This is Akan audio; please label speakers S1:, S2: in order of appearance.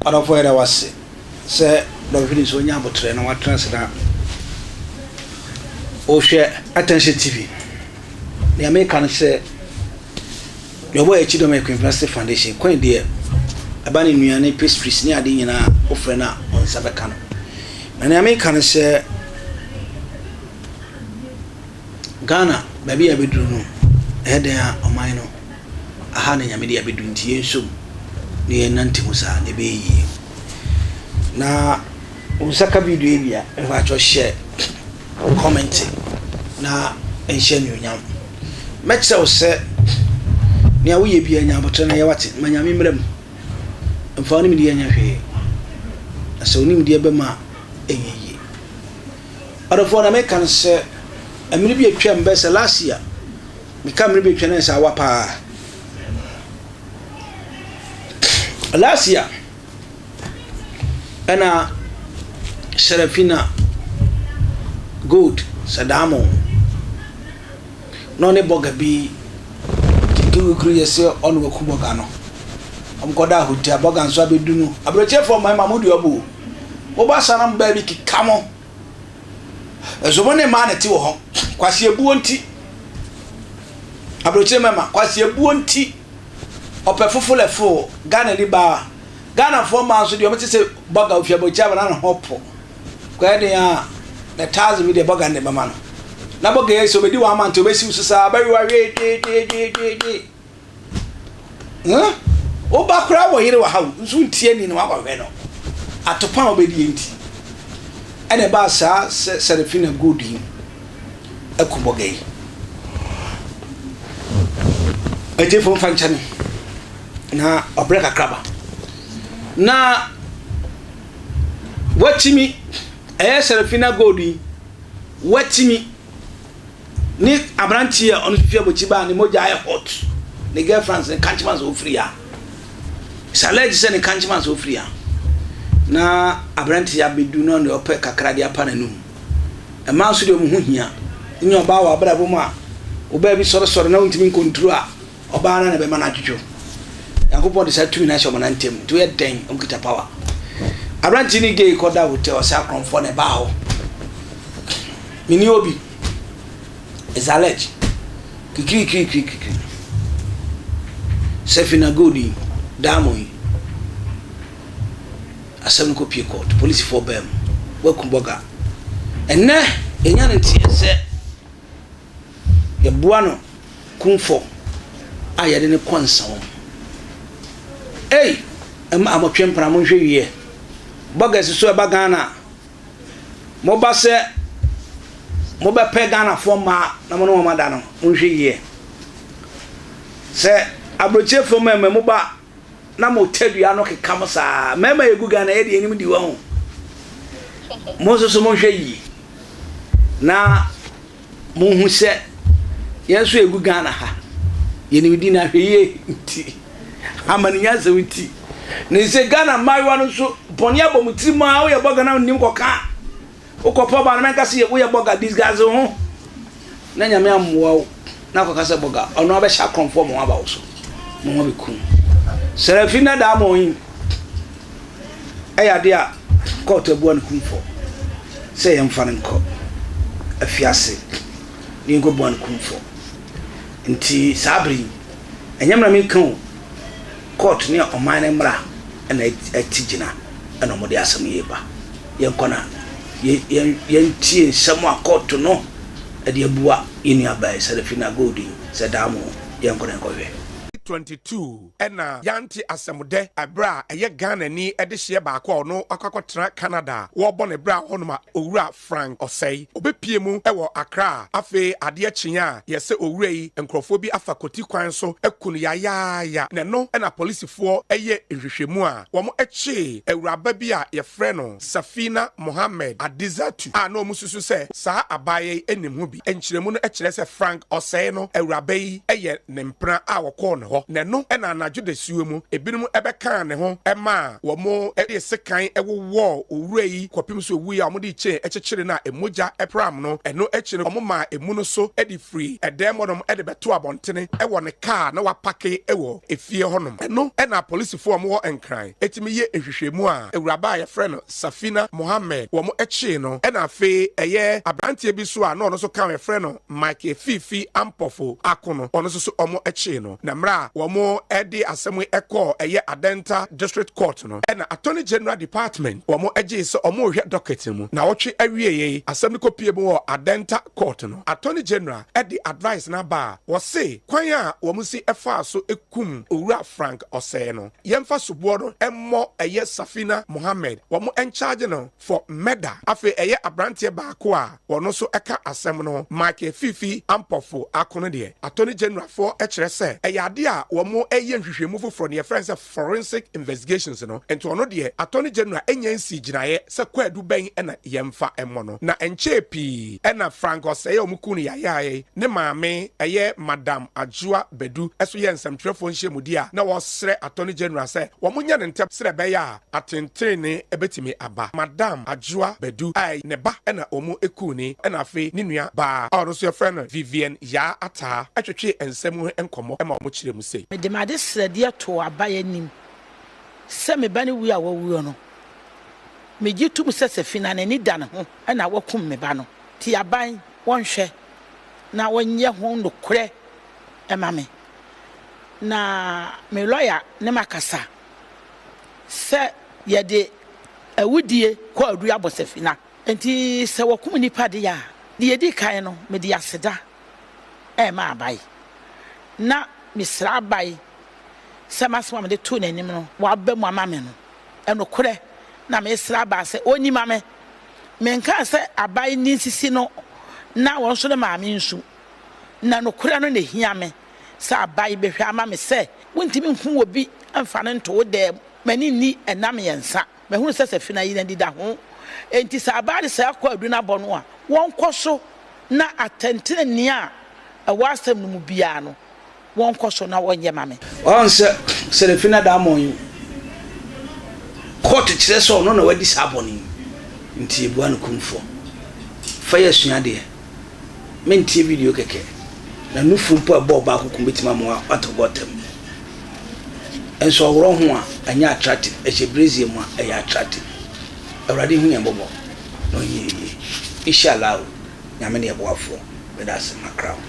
S1: Ɔdɔfoɔ yɛda wo ase sɛ dɔnhwere nso wonya aboterɛ na woatena ase na wohwɛ Attention TV. Nea meka no sɛ deɛ ɔbɔ akyi dɔm yɛ Queen Plastic Foundation. Kwan deɛ ɛba ne nnuane, pastries ne ade nyinaa wofrɛ no a wo nsa bɛka no. Na nea meka no sɛ Ghana baabi a yɛabɛduru no ɛyɛ dɛn a ɔman no aha na Nyame de abɛduru nti yɛnsom na yɛnnante mu saa na ɛbɛyɛ yie. Na wo nsa ka video yi bi a, mpakyɛw hyɛ comment na nhyɛ anuonyam. Mɛkyerɛ wo sɛ nea woyɛ biara nya aboterɛ na yɛ wate ma Nyame mmra mu. Mfa wo nimdeɛ nyɛ hwee. Na sɛ wo nimdeɛ ba mu a ɛnyɛ yie. Ɔdɔfoɔ na meka no sɛ mmere bi atwam bɛyɛ sɛ last year meka mmere bi atwa na ɛsɛ awa paa. Last year ɛna Serafina Gold Sadamo na ɔne bɔga bi kikirikiri yɛ sɛ ɔne waku bɔga no. Wɔkɔda hotel bɔga nso abɛdu no. Aburokyefoɔ mmarima mo deɛ ɔbo. Moba saa na mo baabi keka mo. Nso mo ne mmaa na ɛte wɔ hɔ. Kwasiebuo nti. Aburokyire mmarima kwasiebuo nti. Ɔpɛ fofolɛfo Ghana ni baa. Ghanafoɔ mmaa nso deɛ wɔte sɛ bɔga ofi aburokyire aba na ne ho po. Kɔyɛ den a na taaze bi deɛ bɔga no de bɛma no. Na bɔga yi sɛ obɛdi wɔn amante obɛsiw so saa bɛwewa hwee dwee dwee dwee dwee dwee. Huh? Wo ba koraa wɔ yere wɔ ha o, nso wontie ni na woakɔhwɛ no. Atopa a wobɛdie nti. Ɛna ɛbaa saa sɛ Serafina Gold yi aku bɔga yi. Atiefo mfa nkyɛ me na ɔbrɛ kakraba. Na watumi ɛyɛ Serafina Gold yi watumi ne aberanteɛ a ɔno nso fi abɔkyi baa ne mogya ayɛ hot ne girlfriend ne kankyema sɛ ɔfiri ha it's alleged sɛ ne kankyema sɛ ɔfiri ha na aberanteɛ abɛdu na ɔne ɔpɛ kakra de apa n'anum mmaa nso deɛ ɔmo ho hia nyɛ ɔbaa wɔ abrabɔ mu a ɔbaa bi sɔresɔre na ɔntumi nkonturu a ɔbaa no na bɛma no adwodwo nyankopɔn de saa tumi no ahyɛ ɔmo nan ntam nti woyɛ dɛn ɔmo kita power aberanteɛ ne gay kɔda hotel ɔsɛ akorɔmfoɔ na ɛbaa hɔ meni obi It's alleged. Kikirikirikirikiri. Sefina gold yi, diamond yi. Asɛm no kɔpie court. Polisifoɔ baa mu. Waku bɔga. Ɛnnɛ, yɛnya no nteɛ sɛ yɛboa no kumfɔ a yɛde no kɔ nsawam. Ei, ɛma amɔtwe mpena monhwɛ wie. Bɔga si so ɛba Ghana. Moba sɛ mobɛpɛ Ghanafoɔ mmaa na mo ne wɔn ada no, monhwɛ yie. Sɛ aburokyerefoɔ mmarima moba na mo tadua no keka mo saa, mmarima yɛgu Ghana yɛ deɛ anim di wɔn ho. Mo nso so monhwɛ yie na Monhu sɛ yɛn nso yɛgu Ghana ha, yɛnim di no ahwɛyie nti, amanenya-nsɛm nti. Ne sɛ Ghana mmaayewa no nso bɔne abɔ mo tirim a, woyɛ bɔga na wonnim kɔka. Wokɔpɛ ɔbaa no mɛnka sɛ woyɛ bɔga, disguise wo ho na Nyame ammoa wo na akɔka sɛ bɔga, ɔno abɛhyɛ akorɔmfoɔ ma wɔaba wo so ma wɔabɛku wo. Serafina Damoh yi ɛyɛ adeɛ a kɔɔto abua no kumfɔ sɛ yɛmfa no nkɔ afiase na yɛnkɔbua no kumfɔ. Nti saa bere yi, ɛnyɛ mmara meka o, kɔɔto ne ɔman no mmara na ɛte gyina na wɔde asɛm yi reba. Yɛnkɔ na yɛntie nsɛm a kɔɔto no de abua yɛn nuabaa yi, Serafina Golding, sɛ daa mo yɛnkɔ na yɛnkɔhwɛ.
S2: 22 ɛna yɛante asɛmdɛ ɛberɛ a ɛyɛ Ghanani dehyeɛ baako a ɔno akɔ akɔtena Canada a wɔrebɔ ne bra hɔnom a Owura Frank Osei ɔbɛpue mu wɔ Accra a afei adeɛ kyeeɛ a yɛsɛ owura yi nkorɔfoɔ bi afa koti kwan so aku no yayaaya na ɛno na polisifoɔ yɛ nhwehwɛmu a wɔn kyee awuraba bi a yɛfrɛ no Safina Mohammed Adizatu a na wɔn susu sɛ saa abaayewa yi nim ho bi. Nkyerɛmu no kyerɛ sɛ Frank Osei no awuraba yi yɛ ne mpena a ɔkɔɔ ne hɔ. hɔ. Na ɛno na anadwo dasuo mu, ebinom bɛkaa ne ho maa wɔde sekan wowɔɔ owura yi kɔpem sɛ owuiɛ a wɔde chain kyekyere no a mogya pram no. Ɛno akyi no, wɔmaa emu no so de firii ɛdan mu hɔnom de bɛtoo abɔntene wɔ ne kaa a na wapake wɔ efie hɔnom. Ɛno na apolisifoɔ a wɔwɔ Nkran tumi yɛ nhwehwɛmu a awuraba a wɔfrɛ no Safina Mohammed wɔkyee no. Ɛna afei ɛyɛ aberanteɛ bi nso a na ɔno nso ka ho wɔfrɛ no Michael Fifi Ampofo Ako no, ɔno nso so wɔkyee no. Na mmerɛ a wɔde asɛm yi kɔɔ ɛyɛ Adenta District Court no, ɛna Attorney General Department wɔn gyee sɛ wɔrehwɛ docket no mu. Nawɔtwe awieɛ yi, asɛm no kɔpue mu wɔ Adenta Court no, Attorney General de advice no aba a wɔse kwan a wɔn si faa so kum Owura Frank Osei no, yɛmfa soboɔ no mmɔ ɛyɛ Safina Mohammed, wɔn ncharge no for murder. Afei ɛyɛ abranteɛ baako a wɔno nso ka asɛm no ho, Michael Fifi Ampofo Ako no deɛ, Attorney General foɔ kyerɛ sɛ ɛyɛ adeɛ a wɔn reyɛ nhwehwɛmu foforɔ, deɛ yɛfrɛ no sɛ forensic investigations no, nti ɔno deɛ Attorney General nnya nsii gyinaeɛ sɛ kwaadu bɛn na yɛmfa mmɔ no. Na ɛnkyɛɛ pii na Frank Osei a wɔkuu no yayaaya yi ne maame ɛyɛ Madam Adwoa Badu nso yɛɛ nsɛmtwerɛfoɔ nhyiamudie a na wɔresrɛ Attorney General sɛ wɔnyɛ no ntɛm sɛdeɛ ɛbɛyɛ a Atɛntrenee bɛtumi aba. Madam Adwoa Badu a ne ba na wɔn kuu ni na afei ne nua baa a ɔno nso yɛfrɛ no Vivienne Yaa Ataa twetwee nsɛm ho nkɔmmɔ ma wɔkyerɛɛ mu sei.
S1: Mede m'adesrɛdeɛ too aban anim sɛ me ba no wuo a wawuo no, megye tom sɛ Safina n'ani da ne ho na wakum me ba no. Nti aban wɔnhwɛ na wɔnyɛ ho nokorɛ ma me. Na me lɔya ne makasa. Sɛ yɛde awudie kɔ aduru abɔ safina. Enti sɛ wɔkum nnipa deɛ a, deɛ ɛdi kan no, mede aseda rema Abae. Na mesrɛ Abae sɛ m'asɛm a mede too n'anim no, waba mu ama me no. Nokorɛ na mesrɛ Abae sɛ ɔnni ma me. Menkaa sɛ Abae nni nsisi no na wɔn nso ne maame nsu. Na nokorɛ no na ɛhia me. Sɛ abae bɛhwɛ ama me sɛ wontumi nhu obi mfa no nto wo dan mu. M'ani nni nna mmiɛnsa. Mahunu sɛ safina yi anidaho. Enti sɛ abae de saa kwaadu no abɔ no a, wɔnkɔ so na atɛntenenee a ɛwɔ asɛm no mu biara no, wɔnkɔ so na wɔnyɛ ma me.
S3: Wahu sɛ Serafina Damoh yi, kɔɔto kyerɛ sɛ ɔno na wadi saa bɔne yi, nti yɛbua no kumfɔ. Fa yɛ asuadeɛ. Mentie video kɛkɛ, na nufu mpo a ɛbɔ ɔbaa koko betumi ama watɔ gɔta mu. Nso ɔworɔ ho a, ɛnyɛ attractive, ɛhyɛ brazier mu a, ɛyɛ attractive. Awurade hu yɛn mmɔbɔ na ɔnyɛ yɛn yie. Inshallah o, Nyame ne yɛn boafoɔ. Meda ase, makra wo.